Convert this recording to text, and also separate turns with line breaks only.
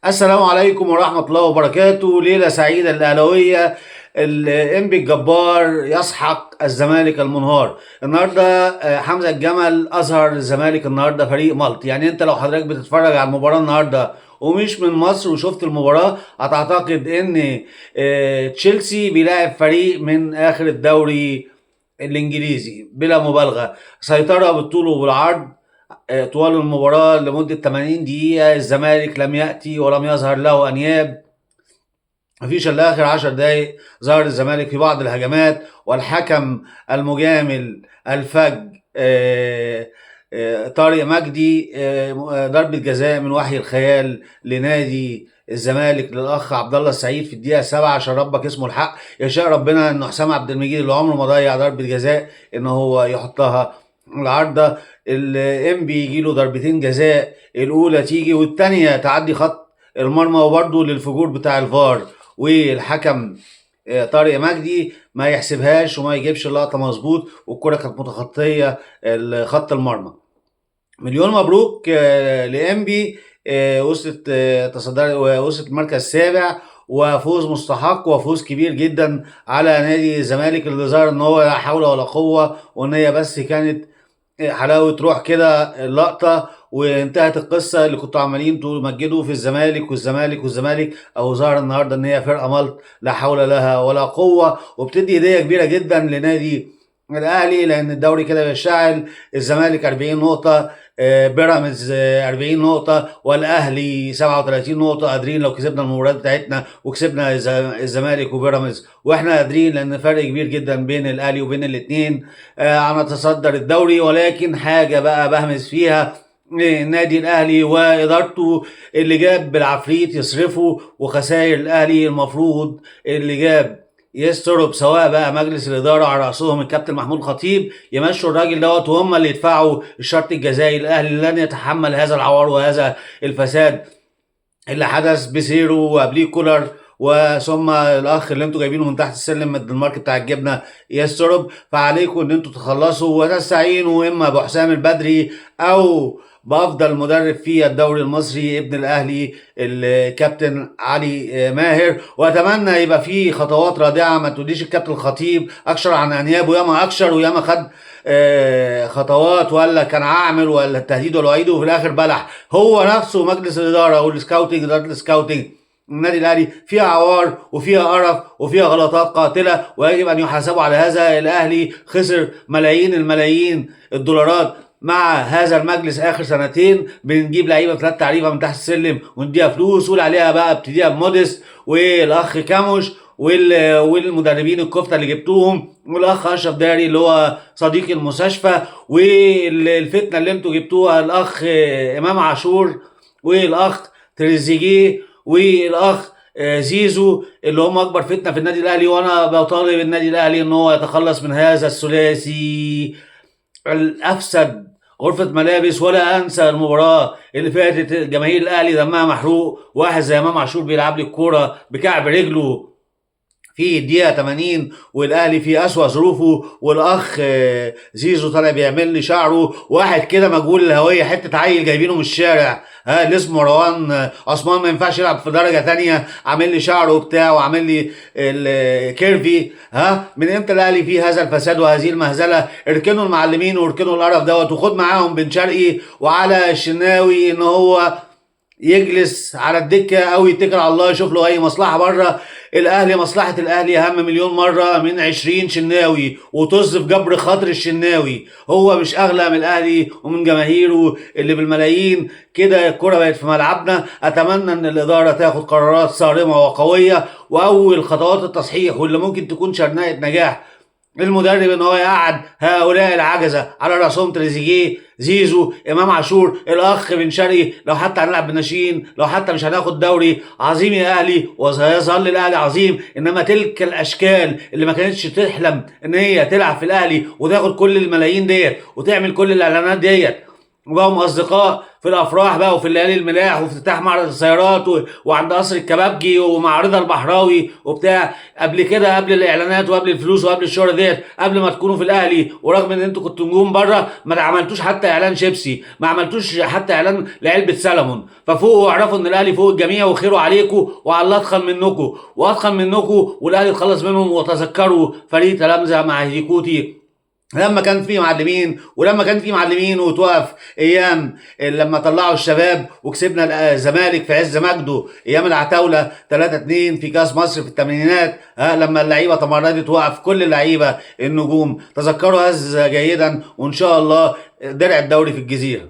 السلام عليكم ورحمة الله وبركاته. ليلة سعيدة للأهلاوية. الإنبي الجبار يسحق الزمالك المنهار النهاردة. حمزة الجمل أظهر الزمالك النهاردة فريق مالط. يعني أنت لو حضرتك بتتفرج على المباراة النهاردة ومش من مصر وشفت المباراة هتعتقد إن تشيلسي بيلاعب فريق من آخر الدوري الإنجليزي بلا مبالغة. سيطرة بالطول وبالعرض طوال المباراة لمدة 80 دقيقة. الزمالك لم يأتي ولم يظهر له أنياب، مفيش إلا آخر 10 دقايق ظهر الزمالك في بعض الهجمات، والحكم المجامل الفج طارق مجدي ضربة جزاء من وحي الخيال لنادي الزمالك للأخ عبد الله السعيد في الدقيقة 7 عشان ربك اسمه الحق. يشاء ربنا إن حسام عبد المجيد اللي عمره ما ضيع ضربة جزاء إن هو يحطها العارضة. الانبي يجي له ضربتين جزاء، الأولى تيجي والثانية تعدي خط المرمى، وبرده للفجور بتاع الفار والحكم طارق مجدي ما يحسبهاش وما يجيبش اللقطة مظبوط، والكرة كانت متخطية خط المرمى. مليون مبروك لإنبي، وصلت تصدر وصلت المركز السابع، وفوز مستحق وفوز كبير جدا على نادي الزمالك اللي ظهر ان هو لا حول ولا قوة، وان هي بس كانت حلاوة روح كده اللقطة وانتهت القصة اللي كنتوا عمالين تمجدوا في الزمالك والزمالك والزمالك. او ظهر النهارده ان هي فرقة ملط لا حول لها ولا قوة، وبتدي هدية كبيرة جدا لنادي الاهلي لان الدوري كده بيشتعل. الزمالك 40 نقطة، بيراميدز 40 نقطة، والاهلي 37 نقطة. قادرين لو كسبنا المباريات بتاعتنا وكسبنا الزمالك وبيراميدز، واحنا قادرين لان فرق كبير جدا بين الاهلي وبين الاثنين، هنتصدر الدوري. ولكن حاجة بقى بهمس فيها النادي الاهلي وادارته، اللي جاب بالعفريت يصرفه، وخسائر الاهلي المفروض اللي جاب يسترب، سواء بقى مجلس الادارة على راسهم الكابتن محمود خطيب، يمشوا الراجل دوت وهم اللي يدفعوا الشرط الجزائي. الاهلي لن يتحمل هذا العوار وهذا الفساد اللي حدث بسيرو وقبليه كولر، وثم الاخ اللي انتوا جايبينه من تحت السلم من الدنمارك بتاع الجبنة يسترب. فعليكم ان انتوا تخلصوا وتستعينوا اما بحسام البدري او بافضل مدرب في الدوري المصري ابن الاهلي الكابتن علي ماهر. واتمنى يبقى في خطوات رادعة، ما تقوليش الكابتن الخطيب اكشر عن انيابه، ياما اكشر وياما خد خطوات ولا كان عامل ولا التهديد ولا وعيده، وفي الاخر بلح هو نفسه. مجلس الادارة وال scouting، ادارة ال scouting النادي الاهلي فيها عوار وفيها قرف وفيها غلطات قاتله، ويجب ان يحاسبوا على هذا. الاهلي خسر ملايين الملايين الدولارات مع هذا المجلس اخر سنتين. بنجيب لعيبة بثلاث تعريفه من تحت السلم ونديها فلوس، قول عليها بقى ابتديها بموديس والاخ كاموش والمدربين الكفتة اللي جبتوهم، والاخ اشرف داري اللي هو صديق المستشفى، والفتنة اللي انتوا جبتوها الاخ امام عاشور والاخ تريزيجيه والاخ زيزو اللي هم اكبر فتنة في النادي الاهلي. وانا بطالب النادي الاهلي ان هو يتخلص من هذا الثلاثي الافسد غرفة ملابس. ولا انسى المباراة اللي فاتت، جماهير الاهلي دمها محروق، واحد زي امام عاشور بيلعب لي الكورة بكعب رجله في الدقيقة 80 والاهلي في اسوأ ظروفه، والاخ زيزو طالع بيعمل لي شعره، واحد كده مجهول الهوية حتة عيل جايبينه من الشارع، ها اللي اسمه مروان عثمان ما ينفعش يلعب في درجة تانية، عامل لي شعره وبتاع وعامل لي ال curvy. ها من امتى الاهلي فيه هذا الفساد وهذه المهزلة؟ اركنوا المعلمين واركنوا القرف دوت، وخد معاهم بن شرقي وعلى الشناوي ان هو يجلس على الدكة او يتكل على الله يشوف له اي مصلحة بره الاهلي. مصلحة الاهلي اهم مليون مرة من 20 شناوي، وطز في جبر خاطر الشناوي، هو مش اغلى من الاهلي ومن جماهيره اللي بالملايين كده. الكره بقت في ملعبنا. اتمنى ان الادارة تاخد قرارات صارمة وقويه، واول خطوات التصحيح واللي ممكن تكون شرنقه نجاح المدرب ان هو يقعد هؤلاء العجزة على راسهم تريزيجيه، زيزو، امام عاشور، الاخ بن شرقي. لو حتى هنلعب بالناشئين، لو حتى مش هناخد دوري، عظيم يا اهلي وسيظل الاهلي عظيم. انما تلك الاشكال اللي ما كانتش تحلم ان هي تلعب في الاهلي وتاخد كل الملايين ديت وتعمل كل الاعلانات ديت وبقوا اصدقاء في الافراح بقى وفي الليالي الملاح وافتتاح معرض السيارات وعند قصر الكبابجي ومع رضا البحراوي وبتاع. قبل كده، قبل الاعلانات وقبل الفلوس وقبل الشهرة ديت، قبل ما تكونوا في الاهلي، ورغم ان انتوا كنتوا نجوم بره، ما عملتوش حتى اعلان شيبسي، ما عملتوش حتى اعلان لعلبه سلمون. ففوقوا واعرفوا ان الاهلي فوق الجميع، وخيره عليكم وعلى اللي اتخن منكم واضخم منكم، والاهلي اتخلص منهم. وتذكروا فريق تلامذه مع هيكوتي لما كان في معلمين، ولما كان في معلمين وتوقف ايام لما طلعوا الشباب وكسبنا الزمالك في عز مجده ايام العتاوله 3-2 في كاس مصر في الثمانينات. لما اللعيبة تمردت وقف كل اللعيبة النجوم. تذكروا هذا جيدا، وان شاء الله درع الدوري في الجزيرة.